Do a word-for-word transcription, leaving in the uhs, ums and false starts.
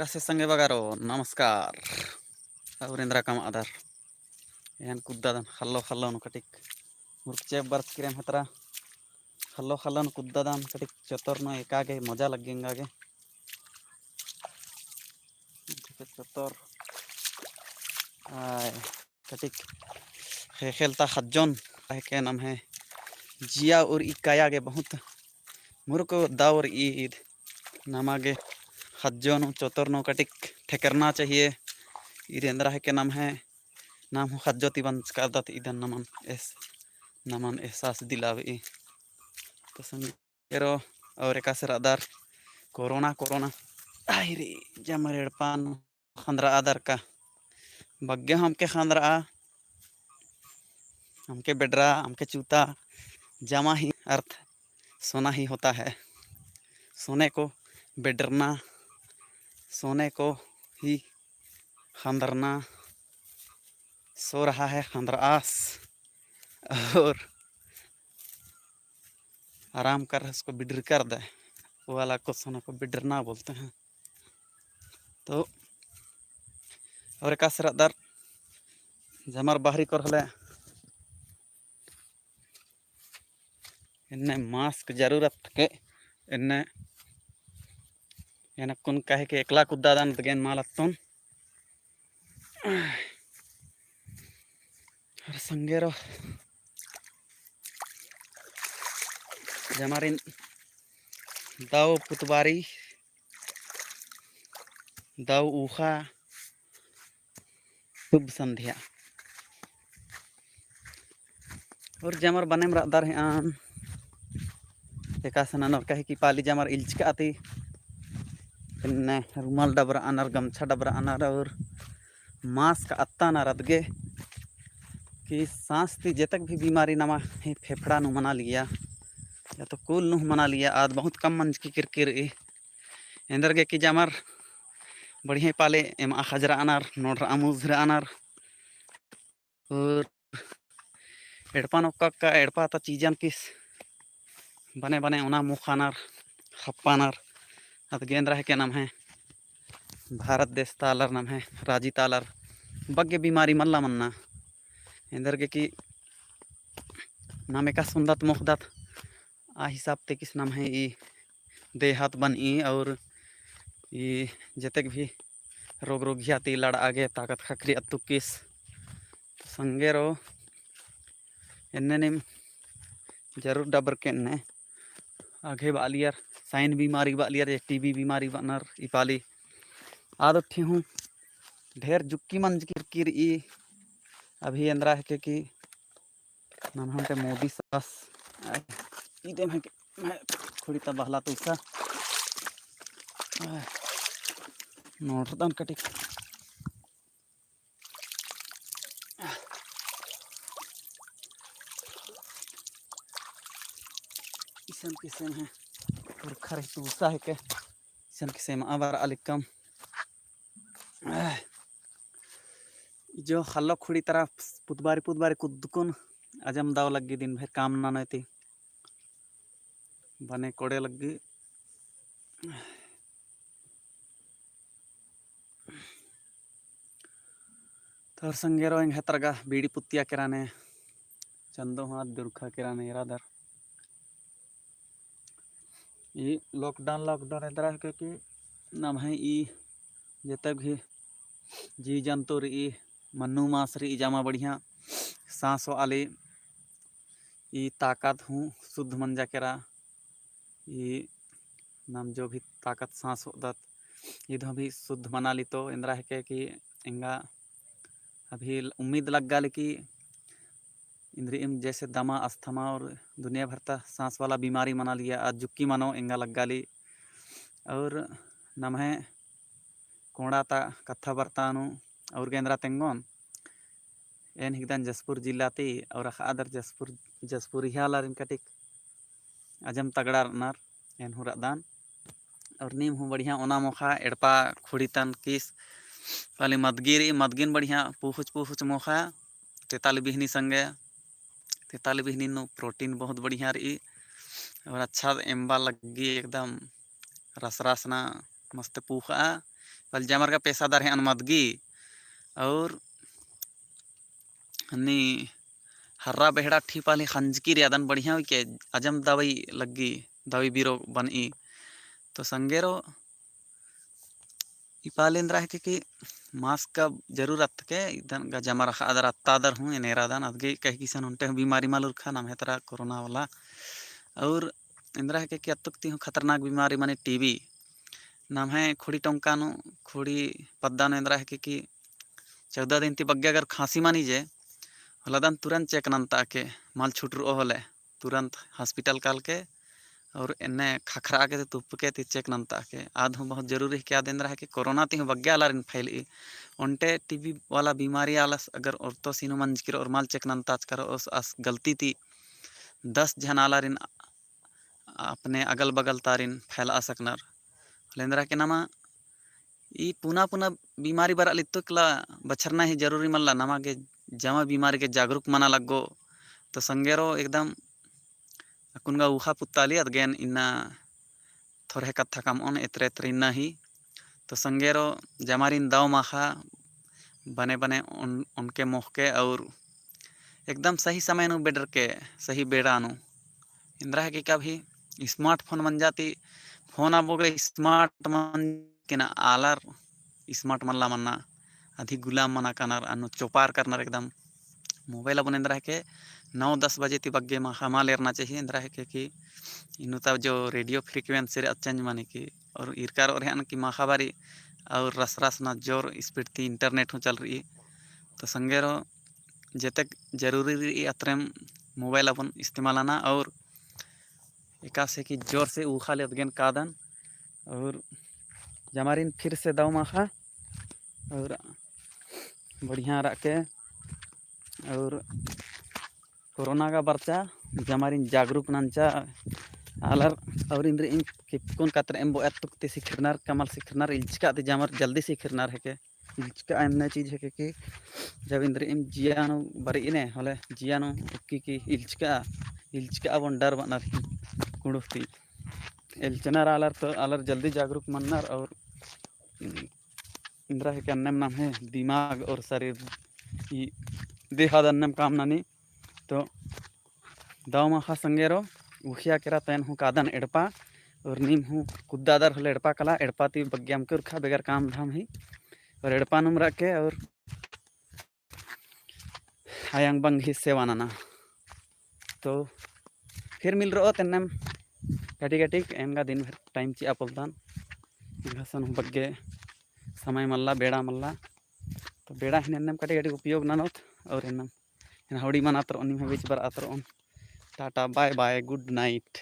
एकासे संगे बगारो, नमस्कार। और एन्दरा कमआदर। एन कुद्दादन, ख़ल्लो ख़ल्लो नू कटिक। मुरुक चेप बरचकी रई एम ख़ेतरा। ख़ल्लो ख़ल्लो नू कुद्दादन, कटिक चोतोर नू एका गे मजा लग्गी एंगा गे। चोतोर। आय। कटिक ख़ेख़ेल ता ख़ज्जोन, काहे के नम्है जिया और ई काया गे बहुत मुरुक दव रई ईद। नमा गे ख़ज्जो नू चोतोर नू कटिक ठेकरना चाहिए। ईद एन्दरा है के नम्है नाम हूँ ख़ज्जो ती बंचकादत ईदन नमन एस-, नमन एहसास दिलाबई। तो संगे एरो और एकासे रअदर कोरोना, कोरोना। आई रे, जमर एड़पा नू ख़न्दरआ दर का। बग्गे हमके ख़न्दरआ, हमके बेडरा, हमके चूता, जमा ही अर्थ सोना ही होता है। सोने को बेडरना, सोने को ही ख़न्दरना, सो रहा है ख़न्दरआस। और आराम कर रहा है, उसको बिडर कर दे, वो वाला को सोने को बिडरना बोलते हैं। तो और एकासे रअदर जमर बहरी कोर होले एन्ने mask जरूरत के एन्ने एन अक्कुन काहे के एकला कुद्दादन दगेन मालत्तोन। अर संगेरो जमारिन दव पुतबारी, दव ऊखा, शुभ संध्या। और जमर बनेम रअदर है आन। एकासे ननर काहे कि पाली जमर इल्चका ती। एन्ने रुमाल डबरअनर, गमछा डबरअनर और mask अत्तानर अदगे कि सांस ती जेतक भी बीमारी नमा ही फेफड़ा नू मना लिया या तो कुल नू मना लिया, आद बहुत कम मंजकी किरकिर ई। एन्देरगे कि जमर बढ़िया पाले एमा खजरअनर, नोड़रआ मुजरअनर। और एड़पा नू ओक्का ओक्का एड़पा ता चीजन किस बने बने ओना मोख़ानर, ख़प्पानर, अदगे एन्दरा है के नम्है भारत देश ता आलर, नम्है राजी ता आलर बग्गे बीमारी मल्ला मन्ना। एन्देरगे कि नाम एकासे ओन्दत मोख़दत आ हिसाब ती किस नम्है ई देहात बनई और ई जेतेक भी रोग रोगिया ती लड़आ गे ताकत ख़क्खरी अत्तुकिस। तो संगेरो एन्ने नीम जरूर डबर के एन्ने अगे बालियर साइन बीमारी बालियर जे टीबी बीमारी बनर ई पाली। आद उठी हूँ ढेर जुक्की मंजकी रई। अभी एन्दरा हेके कि नम्है ती मोदी सास, आय, इदे में के, में खुड़ी ता बहला तो इसा, आय, नोड़रदन कटिक। इसन किसन है, पुरखर ही तूसा हेके, इसन किसन अबर अलिकम। जो ख़ल्लो खुड़ी तरा पुतबारी पुतबारी कुद्दकुन अजम दव लग्गी दिन भर काम ननोय ती बने कोड़े लग्गी। तोर संगेरो एंग्है तरगा बीड़ी पुत्तिया केरा ने चंदो हाथ दुरखा केरा ने एरादर। ई lockdown, lockdown एन्दरा हेके कि नम्है ई जेतक भी जीव जंतु रई, मन्नू मास रई, जमा बढ़िया सांस वाली ई ताकत हूँ शुद्ध मंजा केरा। ई नाम जो भी ताकत सांस होदत, इद हूँ भी शुद्ध मना ली तो एन्दरा हेके कि एंगा अभी उम्मीद लग्गा ली कि इन्द्रिइम जैसे दमा, अस्थमा और दुनिया भर ता सांस वाला बीमारी मना लिया, आ जुक्की मनो एंगा लग्गा ली। और नम्है कोंड़ा ता कत्था बर्ता नू और गे एन्दरा तेंगोन, एन हिकदन जशपुर जिला ती और अख़दर जशपुर, जशपुरिहा आलारिन कटिक अजम तगड़ा रअनर, एन हूँ रअदन। और नीम हूँ बढ़िया ओना मोख़ा एड़पा खुड़ी तन किस पाली मदगी रई, मदगिन बढ़िया पूख़ुच पूख़ुच मोख़ा, तेताली बिहनी संगे, तेताली बिहनी नू protein बहुत बढ़िया रई। और अच्छा एम्बा लग्गी एकदम रस रस ना मस्त पूख़ा, पहले जमर का पेशादार है अनमदगी। और हन्नी हर्रा बेहड़ा ठी पहले खंजकी रई अदन बढ़िया हुई के अजम दवाई लग्गी, दवाई बीरो बनई। तो संगेरो ई पहले एन्दरा हेके कि mask का जरूर अत्तके, इदन गा जमर अख़दर अत्तादर हूँ, एन एरादन, अदगे कहे कि इसन ओन्टे हूँ बीमारी मल उरखा, नम्है तरा कोरोना वाला। और एन्दरा हेके कि अत्तुक ती हूँ खतरनाक बीमारी मनी TB। नम्है खुड़ी टोंका नू, खुड़ी पद्दा नू एन्दरा हेके कि चौदह दिन ती बग्गे अगर खांसी मनी जे, होले अदन तुरंत check नन्ता के, मल छुटरओ होले, तुरंत hospital काल के, और एन्ने खखरा के ते तुप के ते check नन्ता के। आद हूँ बहुत जरूरी हेके, आद एन्दरा हेके कोरोना ती हूँ बग्गे आलारिन फैलई। ओन्टे TB वाला बीमारी आलस अगर ओर्तो सीनो मंजकी रओ और मल check नन्ताचका रओ, ओस आस गलती ती दस झन आलारिन अपने अगल बगल तारिन फैलआ सकनर। होले एन्दरा हेके नमा ई पुना पुना बीमारी बरआ लित्तुक ला बछरना ही जरूरी मल्ला, नमा गे जमा बीमारी गे जागरूक मना लग्गो। तो संगेरो एकदम अक्कुन गा ऊखा पुत्ताली अदगेन इन्ना थोरहे कत्था कमओन एतरे एतरे इन्ना ही। तो संगेरो जमारिन दव माखा बने बने ओन-, ओनके मोख़के और एकदम सही समय नू बेडरके सही बेड़ा नू। एन्दरा हेके कभी smartphone मंजा ती phone अबोगरे smart मंजा किना आलर smart मल्ला मन्ना, अधिक गुलाम मना कानर, अन्नु चोपार करनर एकदम। Mobile अबोन एन्दरा हेके नौ दस बजे ती बग्गे माखा मल एरना चाहिए, एन्दरा हेके कि इन्नु तब जो radio frequency रई change मनी कि, और ईरकार और हन कि माखा बारी और रस रस ना जोर speed ती internet हूँ चल रई। तो संगेरो जेतेक जरूरी रई अतरेम mobile अबोन इस्तेमाल नना और एकासे कि जोर से ऊखा ले अदगेन कादन और जमारिन फिर से दव माखा और बढ़िया रअके और कोरोना का बरचा जमारिन जागरूक नंचा आलर और इन्द्रिइम किपकुन कतरे एम बोअत तुक ते सिखिरनर कमल सिखिरनर इल्चका ते जमर जल्दी सिखिरनर हेके। इल्चका एन्ने चीज हेके कि जब इन्द्रिइम जिया नू बरई ने होले जिया नू उक्की कि इल्चका, इल्चका अबोन डर बअनर ही कुँड़ुख़ ती। एल्चनर आलर तो आलर जल्दी जागरूक मन्नर और इन्द्रा हेके अन्नेम नम्है दिमाग और शरीर ई देह आद अन्नेम काम ननी। तो दव माखा संगेरो उखिया केरा तैन हूँ कादन एड़पा और नीम हूँ कुद्दादर होले एड़पा कला एड़पा ती बग्गे अमके उरखा बेगर काम धाम ही और एड़पा नुम रअके और आयंग बंग ही सेवा नना। तो फिर मिलरओत एन्नेम कटी कटी एंगा दिन भर time चिआ पोल्लदन। एंगा सन हूँ बग्गे समय मल्ला, बेड़ा मल्ला। तो बेड़ा हिन एन्नेम कटी कटी उपयोग ननोत और एन्नेम एन हौड़ी मनातरओन, निम्है बीच बरआतरओन। टाटा, bye bye, good night।